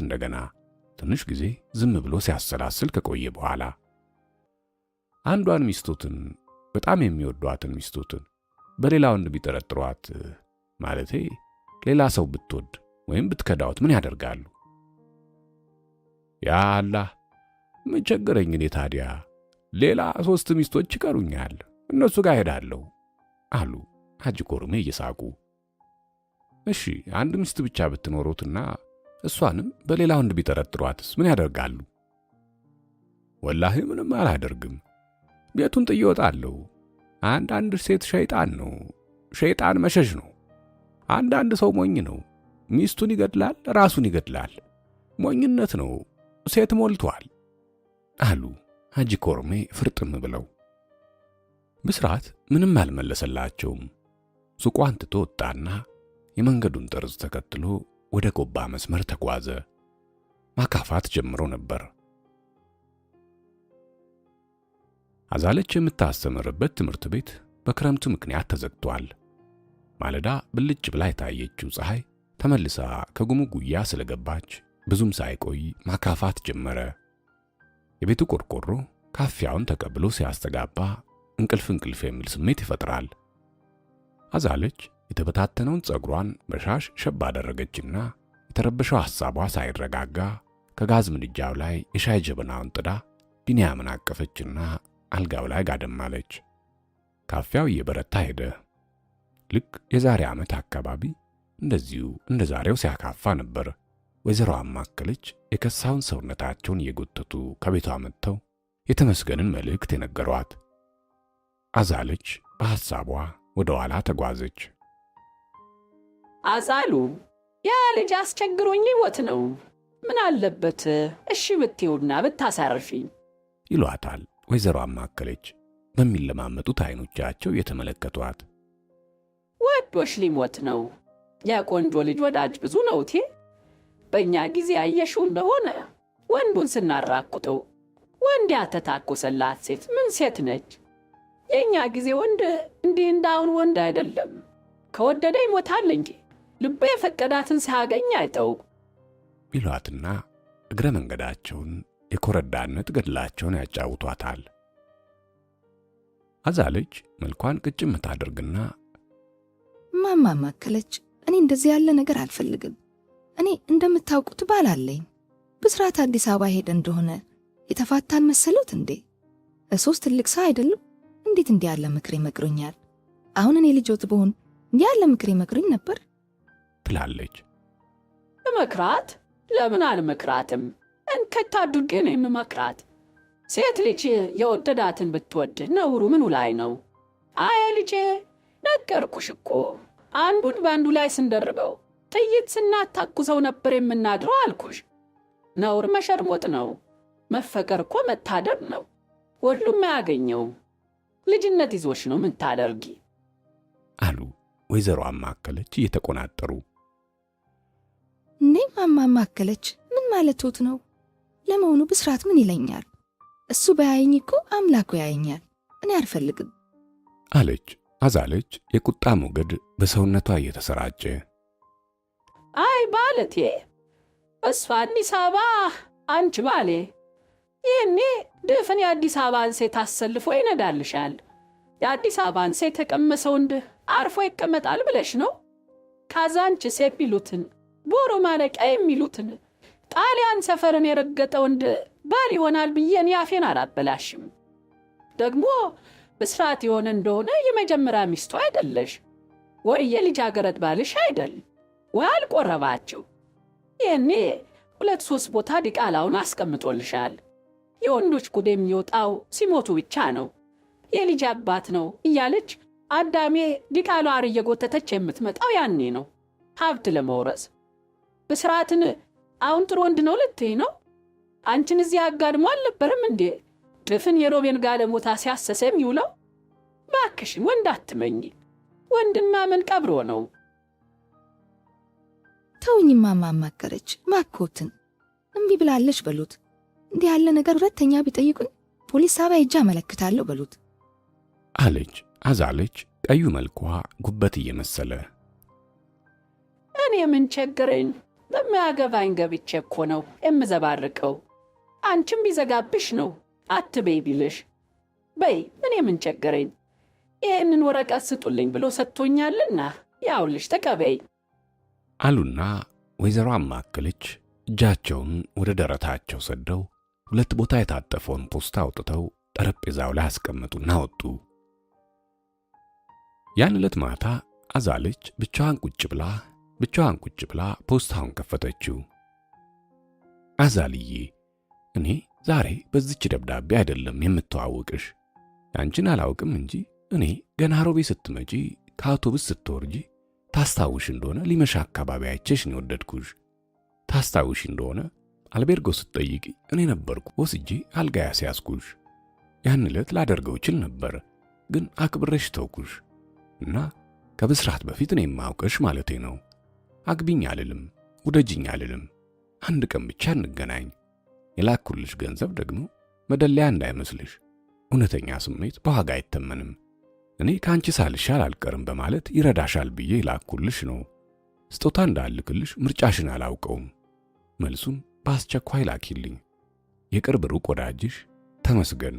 እንደገና ትንሽ ጊዜ ዝም ብሎ ሲያሰላስል ከቆየ በኋላ፣ አንዷን ሚስቶትን፣ በጣም የሚወዷትን ሚስቶትን በሌላ ወንድ ቢጠረጥሯት፣ ማለቴ ሌላ ሰው ብትወድ ወይም ብትከዳዎት ምን ያደርጋሉ? ያ አላህ፣ ምን ቸገረኝ እኔ ታዲያ፣ ሌላ 3 ሚስቶች ይቀሩኛል፣ እነሱ ጋር ሄዳለሁ አሉ ሐጂ ኮርሜ እየሳቁ። እሺ፣ አንድ ሚስት ብቻ ብትኖሩትና እሷንም በሌላ ወንድ ቢጠረጥሯትስ ምን ያደርጋሉ? ወላሂ ምንም አላደርግም። ቤቱን ጥዬ እወጣለሁ። አንዳንድ ሴት ሸይጣን ነው፣ ሸይጣን መሸሽ ነው። አንዳንድ ሰው ሞኝ ነው። ሚስቱን ይገድላል፣ ራሱን ይገድላል። ሞኝነት ነው። ሴት ሞልቷል አሉ ሐጂ ኮርሜ ፍርጥም ብለው። ብስራት ምንም አልመለሰላቸውም። ሱቋን ትቶ ወጣና የመንገዱን ጠርዝ ተከትሎ ወደ ጎባ መስመር ተጓዘ። ማካፋት ጀምሮ ነበር። አዛለች የምታስተምርበት ትምህርት ቤት በክረምቱ ምክንያት ተዘግቷል። ማለዳ ብልጭ ብላ የታየችው ፀሐይ ተመልሳ ከጉሙ ጉያ ስለገባች ብዙም ሳይቆይ ማካፋት ጀመረ። የቤቱ ቆርቆሮ ካፊያውን ተቀብሎ ሲያስተጋባ እንቅልፍ እንቅልፍ የሚል ስሜት ይፈጥራል። አዛለች የተበታተነውን ፀጉሯን በሻሽ ሸብ አደረገችና የተረበሸው ሐሳቧ ሳይረጋጋ ከጋዝ ምድጃው ላይ የሻይ ጀበናውን ጥዳ ቢንያምን አቀፈችና አልጋው ላይ ጋደማለች። ካፊያው እየበረታ ሄደ። ልክ የዛሬ ዓመት አካባቢ እንደዚሁ እንደ ዛሬው ሲያካፋ ነበር። ወይዘሮ አማከለች የከሳውን ሰውነታቸውን እየጎተቱ ከቤቷ መጥተው የተመስገንን መልእክት የነገሯት። አዛለች በሐሳቧ ወደ ኋላ ተጓዘች። አዛሉ፣ ያ ልጅ አስቸግሮኝ ሊሞት ነው። ምን አለበት እሺ ብትይውና ብታሳርፊኝ ይሏታል ወይዘሮ አማከለች በሚለማመጡት አይኖቻቸው የተመለከቷት። ወዶሽ ሊሞት ነው። የቆንጆ ልጅ ወዳጅ ብዙ ነው እቴ። በእኛ ጊዜ ያየሽው እንደሆነ ወንዱን ስናራቁተው ወንድ ያተታኮሰላት ሴት ምን ሴት ነች? የእኛ ጊዜ ወንድ እንዲህ እንዳሁን ወንድ አይደለም። ከወደደ ይሞታል እንጂ ልቡ የፈቀዳትን ሲያገኝ አይተው ይሏትና እግረ መንገዳቸውን የኮረዳነት ገድላቸውን ያጫውቷታል። አዛለች መልኳን ቅጭም ታደርግና ማማ ማከለች፣ እኔ እንደዚህ ያለ ነገር አልፈልግም። እኔ እንደምታውቁት ባል አለኝ። ብስራት አዲስ አበባ ሄደ እንደሆነ የተፋታን መሰሉት እንዴ? እሶስ ትልቅ ሰው አይደሉም? እንዴት እንዲህ ያለ ምክር ይመክሩኛል? አሁን እኔ ልጆት ብሆን እንዲህ ያለ ምክር ይመክሩኝ ነበር ትላለች። እመክራት? ለምን አልመክራትም? እንከት አድርጌ ነው የምመክራት። ሴት ልጅ የወደዳትን ብትወድ ነውሩ ምኑ ላይ ነው? አይ ልጄ፣ ነገርኩሽ እኮ አንዱን በአንዱ ላይ ስንደርበው ጥይት ስናታኩሰው ነበር የምናድረው አልኩሽ። ነውር መሸርሞጥ ነው። መፈቀር እኮ መታደር ነው። ሁሉም አያገኘውም። ልጅነት ይዞሽ ነው ምን ታደርጊ አሉ ወይዘሮ አማከለች እየተቆናጠሩ። እንዴ ማማ አማከለች ምን ማለቶት ነው? ለመሆኑ ብስራት ምን ይለኛል? እሱ ባያየኝ እኮ አምላኩ ያየኛል። እኔ አልፈልግም አለች አዛለች የቁጣ ሞገድ በሰውነቷ እየተሰራጨ። አይ ባለቴ፣ እሷ አዲስ አበባ፣ አንቺ ባሌ። ይህኔ ድፍን የአዲስ አበባን ሴት አሰልፎ ይነዳልሻል። የአዲስ አበባን ሴት ተቀመሰው ወንድ አርፎ ይቀመጣል ብለሽ ነው? ካዛንቺስ የሚሉትን፣ ቦሮ ማለቂያ የሚሉትን፣ ጣሊያን ሰፈርን የረገጠ ወንድ ባል ይሆናል ብዬን ያፌን አላበላሽም። ደግሞ ብስራት የሆነ እንደሆነ የመጀመሪያ ሚስቱ አይደለሽ ወይ የልጃገረድ ባልሽ አይደል ወይ አልቆረባቸው። ይህኔ 2-3 ቦታ ዲቃላውን አስቀምጦልሻል። የወንዶች ጉድ የሚወጣው ሲሞቱ ብቻ ነው። የልጅ አባት ነው እያለች አዳሜ ዲቃላዋን እየጎተተች የምትመጣው ያኔ ነው፣ ሀብት ለመውረስ። ብስራትን አሁን ጥሩ ወንድ ነው ልትይ ነው? አንቺን እዚህ አጋድሞ አልነበርም እንዴ ድፍን የሮቤን ጋለሞታ ሲያሰሰ የሚውለው? ባክሽን ወንድ አትመኝ። ወንድማ ምን ቀብሮ ነው? ተውኝ ማማ አማከረች ማኮትን እምቢ ብላለች በሉት። እንዲህ ያለ ነገር ሁለተኛ ቢጠይቁኝ ፖሊስ ጣቢያ ሄጄ አመለክታለሁ በሉት አለች አዛለች፣ ቀዩ መልኳ ጉበት እየመሰለ። እኔ ምን ቸገረኝ? በማያገባኝ ገብቼ እኮ ነው የምዘባርቀው። አንቺም ቢዘጋብሽ ነው አትበይ ቢልሽ በይ፣ እኔ ምን ቸገረኝ? ይህንን ወረቀት ስጡልኝ ብሎ ሰጥቶኛልና ያውልሽ ተቀበይ አሉና ወይዘሮ አማከለች እጃቸውን ወደ ደረታቸው ሰደው ሁለት ቦታ የታጠፈውን ፖስታ አውጥተው ጠረጴዛው ላይ አስቀመጡና ወጡ። ያን ዕለት ማታ አዛለች ብቻዋን ቁጭ ብላ ብቻዋን ቁጭ ብላ ፖስታውን ከፈተችው። አዛልዬ፣ እኔ ዛሬ በዚች ደብዳቤ አይደለም የምተዋወቅሽ። አንቺን አላውቅም እንጂ እኔ ገና ሮቤ ስትመጪ ከአውቶቡስ ስትወርጂ ታስታውሽ እንደሆነ ሊመሻ አካባቢ አይቼሽ ነው የወደድኩሽ። ታስታውሽ እንደሆነ አልቤርጎ ስትጠይቂ እኔ ነበርኩ ወስጄ አልጋ ያስያዝኩሽ። ያን ዕለት ላደርገው እችል ነበር፣ ግን አክብሬሽ ተውኩሽ እና ከብስራት በፊት እኔ የማውቅሽ ማለቴ ነው። አግቢኝ አልልም፣ ውደጅኝ አልልም። አንድ ቀን ብቻ እንገናኝ። የላኩልሽ ገንዘብ ደግሞ መደለያ እንዳይመስልሽ። እውነተኛ ስሜት በዋጋ አይተመንም። እኔ ከአንቺ ሳልሻል አልቀርም በማለት ይረዳሻል ብዬ የላኩልሽ ነው። ስጦታ እንዳልክልሽ ምርጫሽን አላውቀውም። መልሱን በአስቸኳይ ላኪልኝ። የቅርብ ሩቅ ወዳጅሽ ተመስገን።